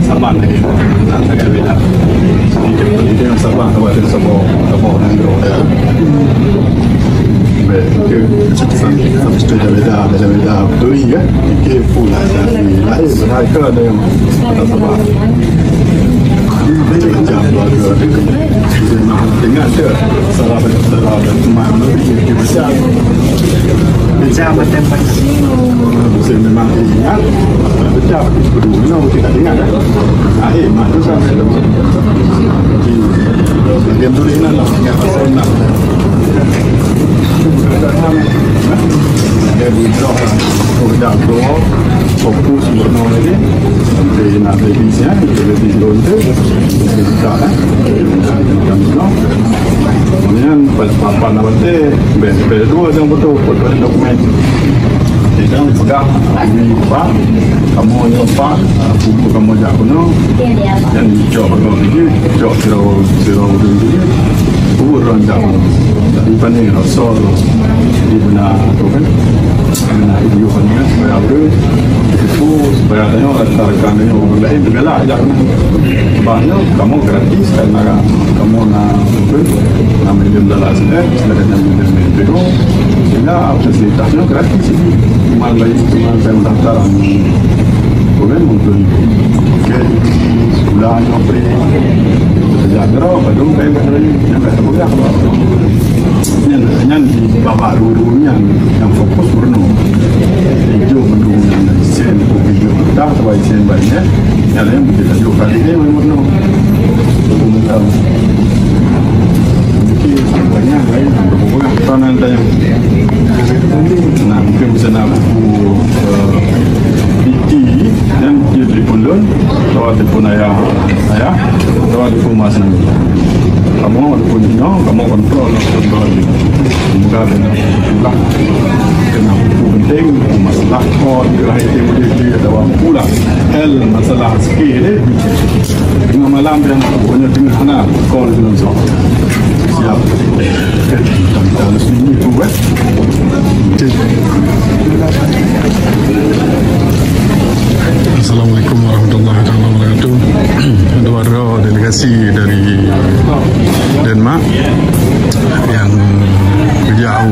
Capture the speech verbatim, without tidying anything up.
Saban lagi. Nak agak beda. Sedikit pendidikan saban tu ada sebuah, sebuah nanggroe dia. Baik, okey. Satu beda, beda-beda. Betul ya? Okey, pula jadi lain. Mereka ada yang tak sabar. Macam-macam keluarga. Ingat ke? Salah, salah teman lebih kita baca. Baca macam-macam. Saya memang ingat, baca, perlu kena kita ingat. Akhir mak tu sampai tu. Jadi, bagian tulis ni lah, ingat pasal nak. Dia buka, buka doa, fokus berdoa lagi. Sampai nak habis ya, jadi di lonte, kita kan. Kemudian pas papan apa teh, bel dua yang betul, buat dokumen. Jadi pegang, ini pak, kamu yang pak, buku kamu jak kuno, dan cok kamu lagi, cok siro siro lagi, buku orang jak kuno. Tapi pandai rasa tu, di benar tu kan, benar itu kan, supaya apa? Itu supaya tanya rasa rekan tanya orang lain, berbela jak kuno. Banyak kamu gratis karena kamu nak apa? Nak minjem dalam sini, nak minjem biro. Sehingga fasilitasnya gratis ini. Cuma lain, cuma saya mendaftar. Bukan untuk itu. Okey. Sekolah yang free. Kerja gerak, baru saya kata lagi. Yang kata boleh apa? Nyan, nyan di babak dulu nyan yang fokus Bruno. Hijau mendung nyan, sen, hijau. Tak, sebab sen banyak. Nyan yang kita jauh kali ni, Bruno. Mungkin banyak lain. Tangan tanya. Nah, mungkin bisa nak buku, eh, piti, dan dia telefon lon, atau telefon ayah, ayah, atau telefon mas ni. Kamu telefon nyoe, kamu kontrol, kontrol. Semoga ada pulang. Kena buku penting, masalah kod, lahir dia, dia, dia, ada orang pulang. Hal masalah sikit, eh. Tengah malam dia nak pokoknya tengah sana, call dia langsung. Siap. Okey, kita, kita harus ini tu, eh. Okey. Assalamualaikum warahmatullahi taala wabarakatuh. Dua droe delegasi dari Denmark yang kejak